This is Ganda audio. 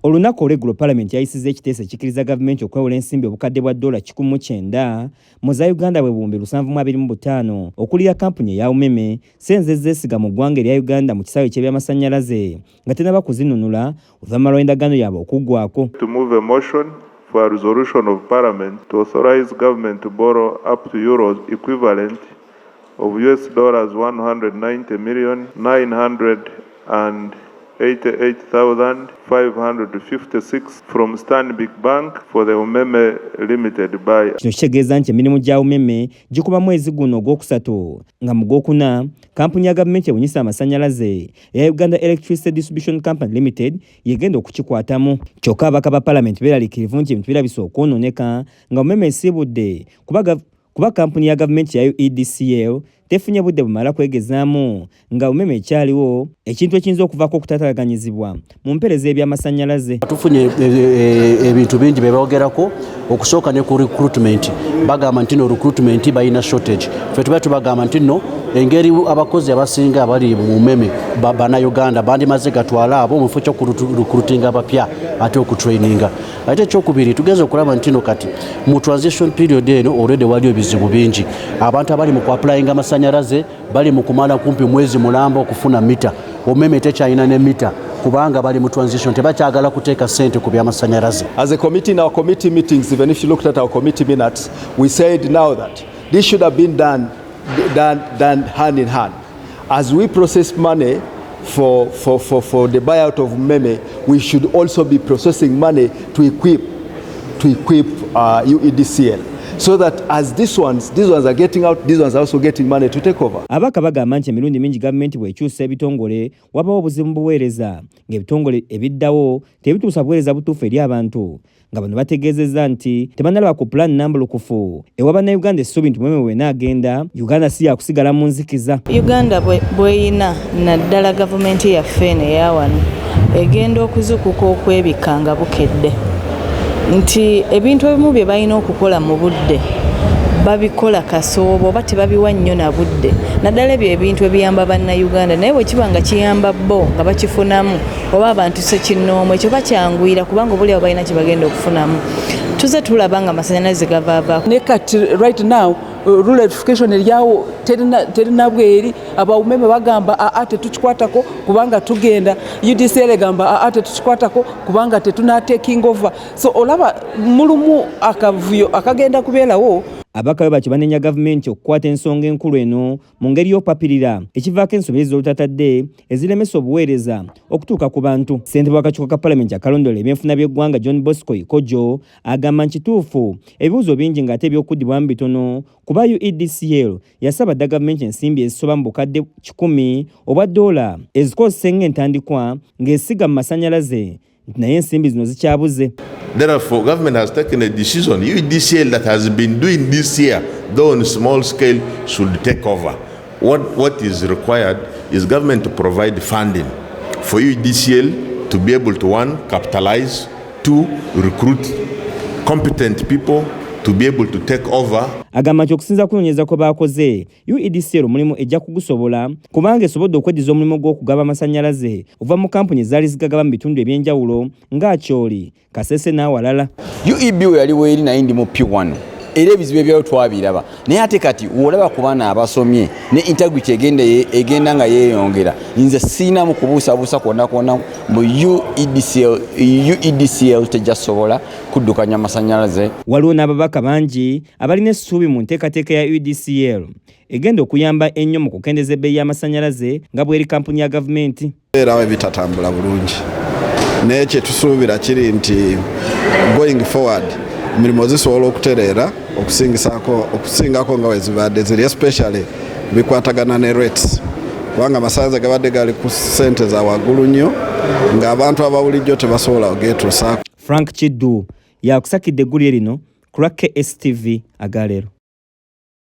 Olunaku olw'eggulo Palamenti yayisizza ekiteeso ekikkiriza gavumenti okwewola ensimbi obukadde bwa ddoola 190 mu za Uganda bwe 725,000 okulira kampuni eya Umeme ssente ezeesiga mu ggwanga erya Uganda mu kisaawe ky'ebyamasannyalaze nga tennaba kuzinunula oluvannyuma lw'endagaano yaabwe okuggwaako. To move a motion for a resolution of Parliament to authorize government to borrow up to euros equivalent of US dollars 190 million 988,556 from Stanbic Bank for the Umeme Limited buy. Kino kitegeeza nti emirimu gya Umeme gikuba mwezi guno ogwokusatu, nga mu gwokuna kampuni ya gavumenti ebunyisa amasannyalaze eya Uganda Electricity Distribution Company Limited yegenda okukikwatamu. Kyokka ababaka ba palamenti beeraliikirivu nti ebintu birabise okwonooneka nga Umeme esiibudde kuba kampuni ya gavumenti ya UEDCL tefunye budde bumala kwegezaamu nga Umeme ekyaliwo, ekintu ekiyinza okuvaako okutaataaganyizibwa mu mpeereza y'ebyamasannyalaze. Tufunye ebintu bingi bye boogerako. Okusooka ne ku recruitment, bagamba nti no recruitment balina shortage. Ffe tuba tubagamba nti no engeri abakozi abasinga abali mu Umeme Bannayuganda, bandimaze gatwala abo mu kifo ky'okurecruitinga abapya ate okutraininga. Ate ekyokubiri, tugenza okulaba nti no kati mu transition period eno already waliyo ebizibu bingi. Abantu abali mu kuapplyinga amasanyalaze bali mu kumala kumpi mwezi mulamba okufuna mita. Umeme tekyalina ne mita kubanga bali mu transition, tebakyagala kuteeka ssente ku by'amasanyalaze. As a committee, in our committee meetings, even if you looked at our committee minutes, we said now that this should have been done hand in hand. As we process money for the buyout of Umeme, we should also be processing money to equip UEDCL, so that as these ones are getting out, these ones are also getting money to take over. Ababaka bagamba nti emirundi mingi gavumenti bw'ekyusa ebitongole wabawo obuzibu mu buweereza, ng'ebitongole ebiddawo tebituusa buweereza butuufu eri abantu, nga bano bategeezezza nti tebannalaba ku pulaani nnambulukufu ewa Bannayuganda essuubi nti Umeme bw'enaagenda, Uganda si yakusigala mu nzikiza. Uganda bw'eyina naddala gavumenti yaffe eno eya wano egenda okuzukuka okwebikka nga bukedde nti ebintu ebimu bye balina okukola mu budde babikola kasoobo oba tebabiwa nnyo na budde, naddala ebyo ebintu ebiyamba Bannayuganda. Naye bwe kiba nga kiyamba bo nga bakifunamu oba abantu sekinnoomu, ekyo bakyanguyira kubanga obuli abo balina kye bagenda okufunamu. Tuze tulaba nga amasanyalaze gavaavaako. Ne kati right now rural electrification eryawo terina bweri. Aba Umeme bagamba, "Aa, tetukikwatako kubanga tugenda." UDCL egamba, "Aa, tetukikwatako kubanga tetuna taking over." So olaba mulimu akavuyo akagenda kubeerawo. Ababaka bwe batyo banenya gavumenti okukwata ensonga enkulu eno mu ngeri y'okupapirira, ekivaako ensobi ez'olutatadde eziremesa obuweereza okutuuka ku bantu. Ssentebe w'akakiiko ka palamenti akalondoola ebyenfuna by'eggwanga, John Bosco Ikojo, agamba nkituufu ebibuuzo bingi ng'ate ebyokuddibwamu bitono, kuba UEDCL yasaba dda gavumenti ensimbi ezisoba mu 100,000 obwa ddoola ezikozese ng'entandikwa ng'esiga mu masannyalaze, nti naye ensimbi zino zikyabuze. Therefore, government has taken a decision. UEDCL that has been doing this year, though on small scale, should take over. What is required is government to provide funding for UEDCL to be able to, one, capitalize, two, recruit competent people to be able to take over. Agamba nti okusinza kunoonyereza kwe baakoze, UEDCL omulimu ejja kugusobola kubanga esobodde okweddiza omulimu gw'okugaba amasannyalaze okuva mu kampuni ezaali zigagaba mu bitundu ebyenjawulo ng'Akyoli, Kasese n'awalala. UEB we yali weeri, naye ndi mu P1, era ebizibu ebyayo twabiraba. Naye ate kati w'olaba ku baana abasomye ne integrity egenda nga yeeyongera, nze siinamu kubuusabuusa kwonna kwonna mu UEDCL, UEDCL tejjasobola kuddukanya amasannyalaze. Waliwo n'ababaka bangi abalina essuubi mu nteekateeka ya UEDCL egenda okuyamba ennyo mu kukendeeza ebbeeyi y'amasannyalaze nga bw'eri kampuni ya gavumenti. Beerawo ebitatambula bulungi, naye kyetusuubira kiri nti going forward emirimu zisobola okutereera okusingako nga wezibadde ziri, especially bikwatagana ne rates, kubanga amasannyalaze gabadde gali ku ssente za waggulu nnyo ng'abantu ababulijjo tebasobola kugeetuusaako. Frank Kiddu yakusakidde eggulire lino ku lwa KSTV agaleero.